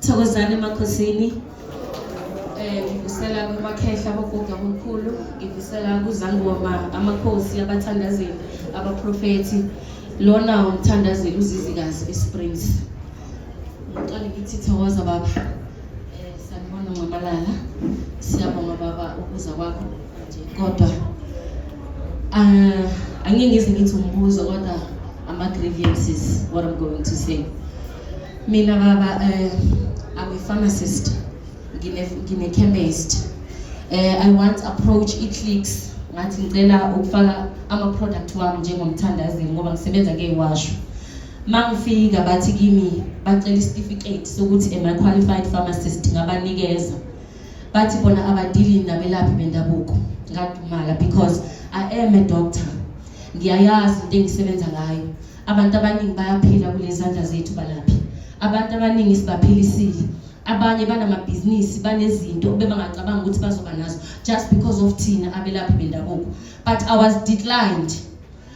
Thokozani emakhosini. Ngivusela kumakhehla bogogo abomkhulu, ngivusela kuzangoma, amakhosi, abathandazeli, abaprofethi. Lona umthandazeli uZizikazi eSprings. Ngiqale ngithi thokoza baba. Sanibona Nxamalala. Siyabonga baba ukuza kwakho nje kodwa angeke ngize ngithi umbuzo kodwa ama grievances what I'm going to say. Mina baba, I'm a pharmacist. Ngine chemist. I once approach iClicks, ngathi ngicela ukufaka ama product wami njengomthandazeli ngoba ngisebenza ngeziwasho. Mangifika bathi kimi bacela isitifiketi sokuthi am I qualified pharmacist, ngabanikeza. Bathi bona abadili nabelaphi bendabuko. Ngadumala because I am a doctor. Ngiyayazi into engisebenza ngayo. Abantu abaningi bayaphila kulezi zandla zethu balaphi. Abantu abaningi sibaphilisile. Abanye banamabhizinisi, banezinto bebangacabanga ukuthi bazoba nazo just because of thina abelaphi bendabuko. But I was declined.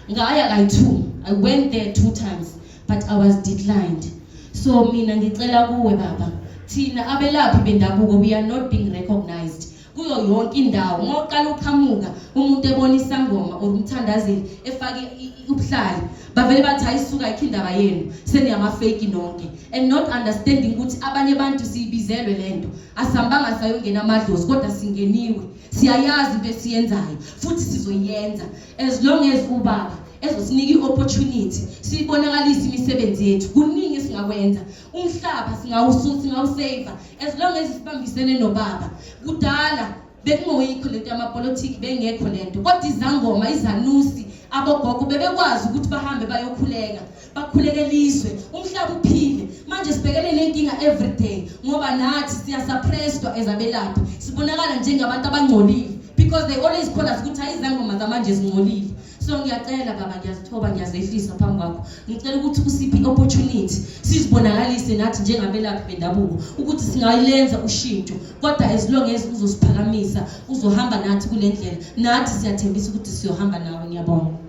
Ngaya kayi-two. I went there two times, but I was declined. So mina ngicela kuwe baba, thina abelaphi bendabuko, we are not being recognized kuyo yonke indawo. Ngoqala uqhamuka umuntu ebona isangoma or umthandazeli efake ubuhlali, bavele bathi ayisuka, ayikho indaba yenu, seniyama-fake nonke, and not understanding ukuthi abanye abantu siyibizelwe lento. Asihambanga sayongena amadlozi kodwa singeniwe. Siyayazi into esiyenzayo futhi sizoyenza as long as ubaba ezosinika i-opportunity siyibonakalise imisebenzi yethu. Kuningi esingakwenza, umhlaba singawusave as long as sibambisene nobaba. Kudala bekungeyikho lento yamapolitiki, bengekho lento, kodwa izangoma, izanusi, abogogo bebekwazi ukuthi bahambe bayokhuleka, bakhulekela izwe, umhlaba uphile. Manje sibhekene nenkinga every day ngoba nathi siyasuppresswa as abelaphi, sibonakala njengabantu abangcolile because they always call us ukuthi ayizangoma zamanje zingcolile. So ngiyacela baba, ngiyazithoba, ngiyazehlisa phambi kwakho, ngicela ukuthi usiphe i-opportunity sizibonakalise nathi njengabelaphi bendabuko ukuthi singayilenza ushintsho, kodwa as long as uzosiphakamisa, uzohamba nathi kule ndlela, nathi siyathembisa ukuthi siyohamba nawe. Ngiyabonga.